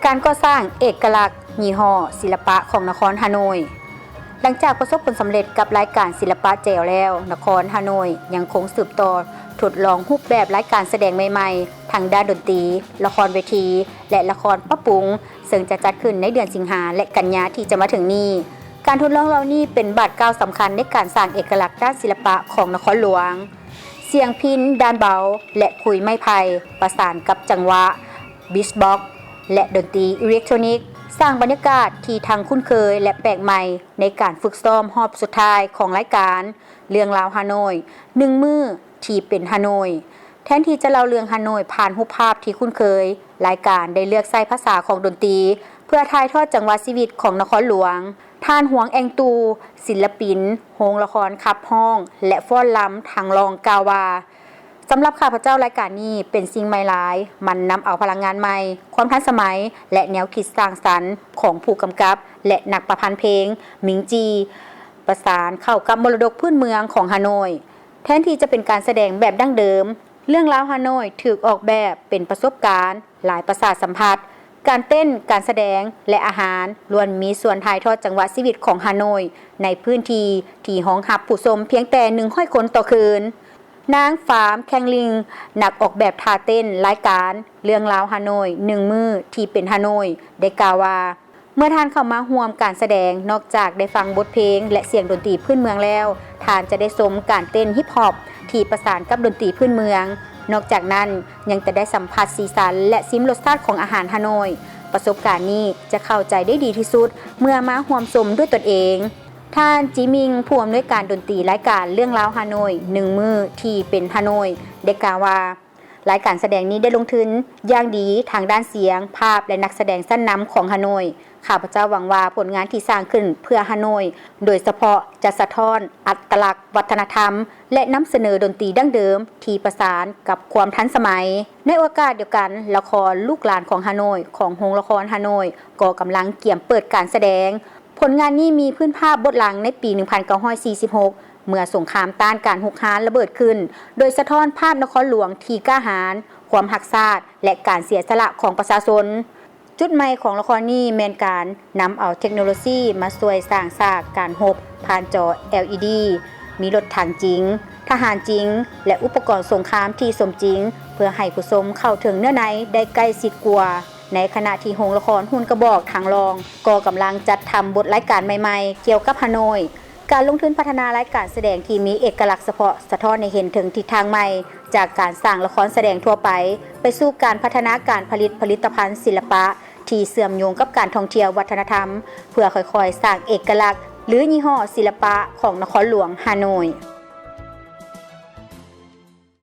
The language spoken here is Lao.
ການກໍ່ສ້າງເອກະລັກຍີ່ຫໍ້ສິລະປະຂອງນະຄອນຮ່າໂນ້ຍ. ຫຼັງຈາກປະສົບຜົນສຳເລັດກັບລາຍການສິລະປະແຈວແລ້ວ, ນະຄອນຮ່າໂນ້ຍຍັງຄົງສືບຕໍ່ທົດລອງຮູບແບບລາຍການສະແດງໃໝ່ໆ ທັງດ້ານດົນຕີ, ລະຄອນເວທີ ແລະ ລະຄອນປັບປຸງ, ເຊິ່ງຈະຈັດຂຶ້ນໃນເດືອນສິງຫາ ແລະ ກັນຍາທີ່ຈະມາເຖິງນີ້. ການທົດລອງເຫຼົ່ານີ້ເປັນບາດກ້າວສຳຄັນໃນການສ້າງເອກະລັກດ້ານສິລະປະຂອງນະຄອນຫຼວງ. ສຽງພິນດ້ານເບົາ ແລະ ຂຸຍໄມ້ໄຜ່ ປະສານກັບຈັງຫວະ beatbox ແລະ ດົນຕີອີເລັກໂທຣນິກ ສ້າງບັນຍາກາດທີ່ທັງຄຸ້ນເຄີຍ ແລະ ແປກໃໝ່ໃນການຝຶກຊ້ອມຮອບສຸດທ້າຍຂອງລາຍການ ເລື່ອງລາວຮ່າໂນ້ຍ ໜຶ່ງມື້ທີ່ເປັນຮ່າໂນ້ຍ. ແທນທີ່ຈະເລົ່າເລື່ອງຮ່າໂນ້ຍຜ່ານຮູບພາບທີ່ຄຸ້ນເຄີຍ, ລາຍການໄດ້ເລືອກໃຊ້ພາສາຂອງດົນຕີ ເພື່ອຖ່າຍທອດຈັງຫວະຊີວິດຂອງນະຄອນຫຼວງ. ທ່ານ ຫວງ ແອງຕູ, ສິນລະປິນໂຮງລະຄອນຂັບຮ້ອງ ແລະ ຟ້ອນລຳທາງລອງ ກ່າວວ່າ, ສຳລັບຂ້າພະເຈົ້າ, ລາຍການນີ້ເປັນສິ່ງໃໝ່ຫຼາຍ, ມັນນຳເອົາພະລັງງານໃໝ່, ຄວາມທັນສະໄໝ ແລະ ແນວຄິດສ້າງສັນຂອງຜູ້ກຳກັບ ແລະ ນັກປະພັນເພງ ມິງຈີ ປະສານເຂົ້າກັບມໍລະດົກພື້ນເມືອງຂອງຮ່າໂນ້ຍ. ແທນທີ່ຈະເປັນການສະແດງແບບດັ້ງເດີມ, ເລື່ອງລາວຮ່າໂນ້ຍຖືກອອກແບບເປັນປະສົບການຫຼາຍປະສາດສຳຜັດ. ການເຕັ້ນ, ການສະແດງ ແລະ ອາຫານ ລ້ວນມີສ່ວນຖ່າຍທອດຈັງຫວະຊີວິດຂອງຮ່າໂນ້ຍໃນພື້ນທີ່ທີ່ຮອງຮັບຜູ້ຊົມພຽງແຕ່ໜຶ່ງຮ້ອຍຄົນຕໍ່ຄືນ. ນາງ ຟາມ ແຄງລິງ, ນັກອອກແບບທ່າເຕັ້ນລາຍການເລື່ອງລາວຮ່າໂນ້ຍ ໜຶ່ງມື້ທີ່ເປັນຮ່າໂນ້ຍ ໄດ້ກ່າວວ່າ, ເມື່ອທ່ານເຂົ້າມາຮ່ວມການສະແດງ, ນອກຈາກໄດ້ຟັງບົດເພງ ແລະ ສຽງດົນຕີພື້ນເມືອງແລ້ວ, ທ່ານຈະໄດ້ຊົມການເຕັ້ນຮິບຮອບທີ່ປະສານກັບດົນຕີພື້ນເມືອງ. ນອກຈາກນັ້ນ, ຍັງຈະໄດ້ສຳຜັດສີສັນ ແລະ ຊິມລົດຊາດຂອງອາຫານຮ່າໂນ້ຍ. ປະສົບການນີ້ຈະເຂົ້າໃຈໄດ້ດີທີ່ສຸດເມື່ອມາຮ່ວມຊົມດ້ວຍຕົນເອງ. ທ່ານ ຈີມິງ, ຜູ້ອຳນວຍການດົນຕີລາຍການເລື່ອງລາວຮ່າໂນ້ຍ ໜຶ່ງມື້ທີ່ເປັນຮ່າໂນ້ຍ ໄດ້ກ່າວວ່າ, ລາຍການສະແດງນີ້ໄດ້ລົງທຶນຢ່າງດີທາງດ້ານສຽງ, ພາບ ແລະ ນັກສະແດງຊັ້ນນຳຂອງຮ່າໂນ້ຍ. ຂ້າພະເຈົ້າຫວັງວ່າຜົນງານທີ່ສ້າງຂຶ້ນເພື່ອຮ່າໂນ້ຍ ໂດຍສະເພາະຈະສະທ້ອນອັດຕະລັກວັດທະນະທຳ ແລະ ນຳສະເໜີດົນຕີດັ້ງເດີມທີ່ປະສານກັບຄວາມທັນສະໄໝ. ໃນໂອກາດດຽວກັນ, ລະຄອນລູກຫຼານຂອງຮ່າໂນ້ຍ ຂອງໂຮງລະຄອນຮ່າໂນ້ຍ ກໍກຳລັງກຽມເປີດການສະແດງ. ຜົນງານນີ້ມີພື້ນພາບບົດຫຼັງໃນປີໜຶ່ງພັນເກົ້າຮ້ອຍສີ່ສິບຫົກ ເມື່ອສົງຄາມຕ້ານການຮຸກຮານລະເບີດຂຶ້ນ, ໂດຍສະທ້ອນພາບນະຄອນຫຼວງທີ່ກ້າຫານ, ຄວາມຮັກຊາດ ແລະ ການເສຍສະຫຼະຂອງປະຊາຊົນ. ຈຸດໃໝ່ຂອງລະຄອນນີ້ແມ່ນການນຳເອົາເທັກໂນໂລຊີມາຊ່ວຍສ້າງສາກການຮົບຜ່ານຈໍ ແອລອີດີ, ມີລົດຖັງຈິງ, ທະຫານຈິງ ແລະ ອຸປະກອນສົງຄາມທີ່ສົມຈິງ ເພື່ອໃຫ້ຜູ້ຊົມເຂົ້າເຖິງເນື້ອໃນໄດ້ໃກ້ຊິດກວ່າ. ໃນຂະນະທີ່ໂຮງລະຄອນຮຸ່ນກະບອກທາງລອງ ກໍກຳລັງຈັດທຳບົດລາຍການໃໝ່ໆກ່ຽວກັບຮ່າໂນ້ຍ. ການລົງທຶນພັດທະນາລາຍການສະແດງທີ່ມີເອກະລັກສະເພາະ ສະທ້ອນໃຫ້ເຫັນເຖິງທິດທາງໃໝ່ ຈາກການສ້າງລະຄອນສະແດງທົ່ວໄປ ໄປສູ່ການພັດທະນາການຜະລິດຜະລິດຕະພັນສິລະປະທີ່ເຊື່ອມໂຍງກັບການທ່ອງທ່ຽວວັດທະນະທຳ ເພື່ອຄ່ອຍໆສ້າງເອກະລັກ ຫຼື ຍີ່ຫໍ້ສິລະປະຂອງນະຄອນຫຼວງຮ່າໂນ້ຍ.